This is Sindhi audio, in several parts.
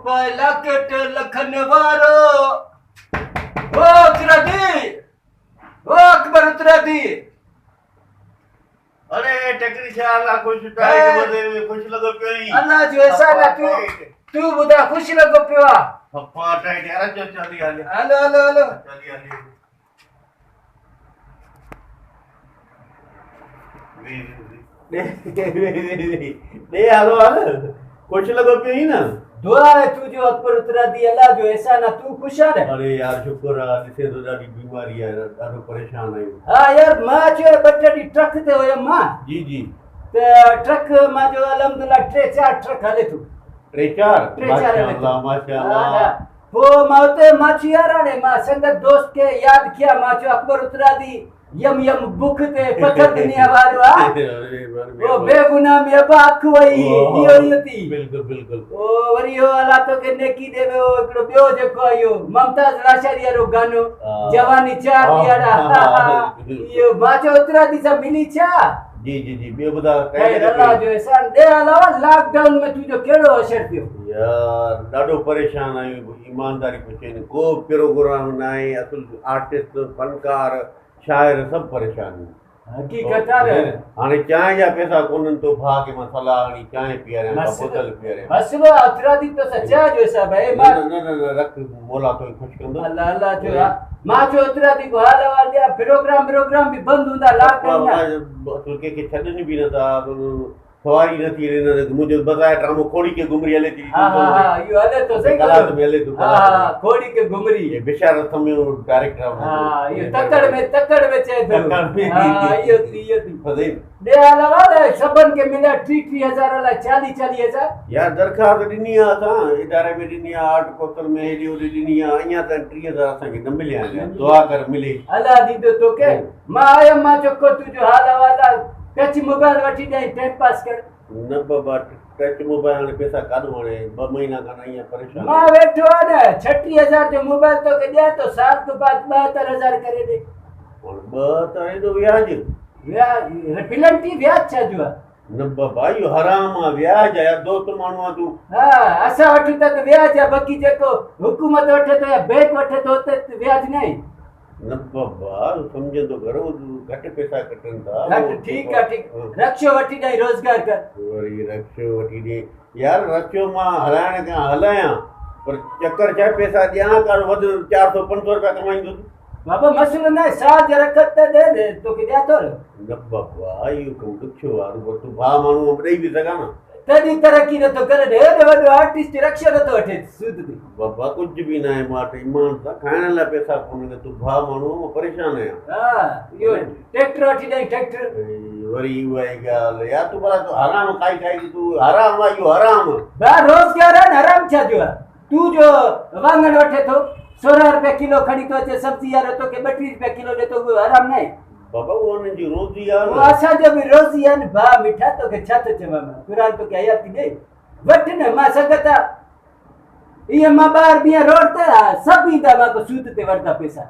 پائي لاڪيٽ لکن وارو او اترادي او اڪبر اترادي. اڙي ٽڪري ڇا حال آ خوش ٽائيٽ مزي ۾ خوش لڳو پيو آهين. الله جو احسان آ تون تون ٻڌاء خوش لڳو پيو آ. پپا ٽائيٽ يار اچو اچو هلي هلي. هلو هلو هلو. هلي هلي. ڏي هلو هل خوش لڳو پيو آهين نه. دعا آهي تنهنجو اڪبر اترادي الله جو احسان آ تون خوش آ نه. اڙي يار شڪر آ ڏسين ٿو ڏاڍي بيماري آ ڏاڍو پريشان آهيون. ها يار مان چيو ٻه ٽي ڏينهن ٽرڪ تي هيم مان. جي جي. ته ٽرڪ مان جو الحمدلله ٽي چار ٽرڪ هلي ٿو. ٽي چار؟ ٽي چار هلي ٿو. ماشاءالله ماشاءالله. پوء مان اتي ماڇي ياراڻي مان سنگت دوست کي ياد ڪيا مان چيو اڪبر اترادي يم يم بک تي پٿر دنيا وارو آ او بي گناھ ۾ ابا اک وئي اهو اهو ٿي بلڪل بلڪل او وري اهو الله توکي نيڪي ڏي ويو هڪڙو ٻيو جيڪو اهو ممتاز لاشاري وارو گانو جواني چار ڏيهاڙا اهو مان چيو اترادي سان ملي ڇا جي جي جي ٻيو ٻڌاء خير الله جو احسان ڏي علاوه لاڪ ڊائون ۾ تنهنجو ڪهڙو حشر ٿيو يار ڏاڍو پريشان آهيون ايمانداري پڇين ڪو پروگرام ناهي اصل آرٽسٽ فنڪار شاعر سڀ پريشان آهن حقيقت آ نه هاڻي چانهه جا پئسا ڪونهن تو ڀاء کي مان صلاح هڻي چانهه پياريان ڪا بوتل پياريان مسئلو آ اترادي تو سان چانهه جو حساب آهي مان نه نه نه رک مولا توکي خوش ڪندو الله الله جو آ مان چيو اترادي کو حال احوال ڏيان پروگرام پروگرام به بند هوندا لاڪ ڊائون اصل ڪنهن کي ڇڏن به نٿا سواري نه ٿي هلي نه منهنجو بظاهر ڊرامو کوڙي ڪي گمري هلي ٿي ها ها ها اهو هلي ٿو صحيح قلات ۾ هلي ٿو ها ها کوڙي ڪي گمري هي بشارت سميو ڊائريڪٽر ها اهو تڪڙ ۾ تڪڙ ۾ چئي ٿو تڪڙ ۾ ها اهو ٿي اهو ٿي فضيل ٻي علاوه سڀن کي مليا ٽي ٽي هزار الائي چاليهه چاليهه هزار يار درخواست ڏني آ اسان اداري ۾ ڏني آ آرٽ ڪونسل ۾ هيڏي هوڏي ڏني آ اڃا تائين 3000 اسان کي نه مليا آهن دعا ڪر ملي الله ڏيندو توکي مان آيم مان چيو ڪو تنهنجو حال احوال آ ٽچ موبائل وٺي ڏيائين ٽائيم پاس ڪر. نه بابا ٽچ موبائل هاڻي پئسا ڪاڏو آڻي ٻه مهينا کان ائين پريشان مان ويٺو آ نه 36 هزار جو موبائل توکي ڏيان ٿو سال کان بعد 72 هزار ڪري ڏي. هاڻي 72 ايڏو وياج؟ وياج پلنٽي وياج ڇا جو آ؟ نه بابا اهو حرام آ وياج آ يار دوست ماڻهو آ تون. ها اسان وٺون ٿا ته وياج آ باقي جيڪو حڪومت وٺي ٿو يا بينڪ وٺي ٿو اتي وياج ناهي. نه بابا سمجهندو ڪر گهٽ پئسا ڪٽن ٿا. گهٽ ٺيڪ آ ٺيڪ رڪشو وٺي ڏئي روزگار ڪر. وري رڪشو وٺي ڏي يار رڪشو مان هلائڻ کان هلايان پر چڪر ڇا پئسا ڏيان ڪار وڌ چار سو پنج سو روپيا ڪمائيندس. بابا مسئلو ناهي سال جا رکت ته ڏي نه توکي ڏيان ٿو نه. نه بابا اهو ڪم ڏکيو آ تون ڀاء ماڻهو ڏئي به سگهان نه. تڏهن ترقي نٿو ڪري هيڏو وڏو آرٽسٽ رڪشو نٿو وٺي سود تي. بابا ڪجهه به ناهي مان وٽ ايمان سان کائڻ لاء پئسا ڪونهن تون ڀاء ماڻهو آهين مان پريشان آهيان. ها اهو ٽريڪٽر وٺي ڏئين ٽريڪٽر. وري اها ئي ڳالهه يار تون ڀلا تون حرام کائي کائي تون حرام آ اهو حرام. ڀاء روزگار آهي نه حرام ڇا جو آهي تون جو واڱڻ وٺي ٿو 16 روپيا ڪلو کڻي ٿو اچي سبزي وارو توکي 32 روپيا ڪلو ڏي ٿو اهو حرام ناهي. بابا اهو انهن جي روزي آ نه. اهو اسان جو به روزي آ نه ڀاء مٺا توکي ڇا ٿو چوان مان قرآن توکي حياتي ڏئي وٺ نه مان سگهت آ ايئن مان ٻاهر بيهان روڊ تي سڀ ايندا مان ڪو سود تي وٺندا پئسا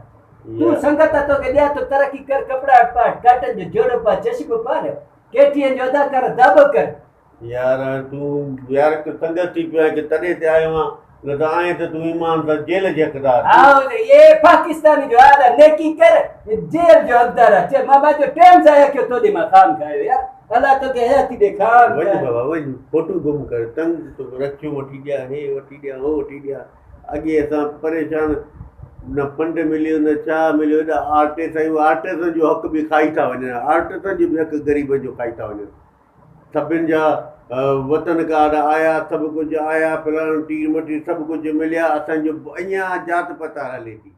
تون سنگت آ توکي ڏيان ٿو ترقي ڪر ڪپڙا پاء ڪاٽن جو جوڙو پاء چشمو پاء نه ڪي ٽي اين جو اداڪار دعوو ڪر. يار تون يار هڪ سنگت ٿي پيو آهين ڪي تڏي تي آيو آهان نه ته آهين ته تون ايمان سان جيل جي حقدار. هائو اي پاڪستاني جو حال آ نيڪي ڪر جيل جو حقدار آ چي مان جو ٽيم ضايع ڪيو توڏي مان خام کايو يار الله توکي حياتي ڏي خام وڃ بابا وڃ فوٽو گم ڪر تنگ تو رکيون وٺي ڏيان هي وٺي ڏيان هو وٺي ڏيان اڳي اسان پريشان نه فنڊ مليو نه ڇا مليو ايڏا آرٽسٽ آهيون آرٽسٽن جو حق به کائي ٿا وڃن آرٽسٽن جو به حق غريبن جو کائي ٿا وڃن سڀن جا وطن ڪارڊ آيا سڀ ڪجهه آيا فلاڻو ٽير مٽير سڀ ڪجهه مليا اسان جو اڃا جات پتار هلي ٿي.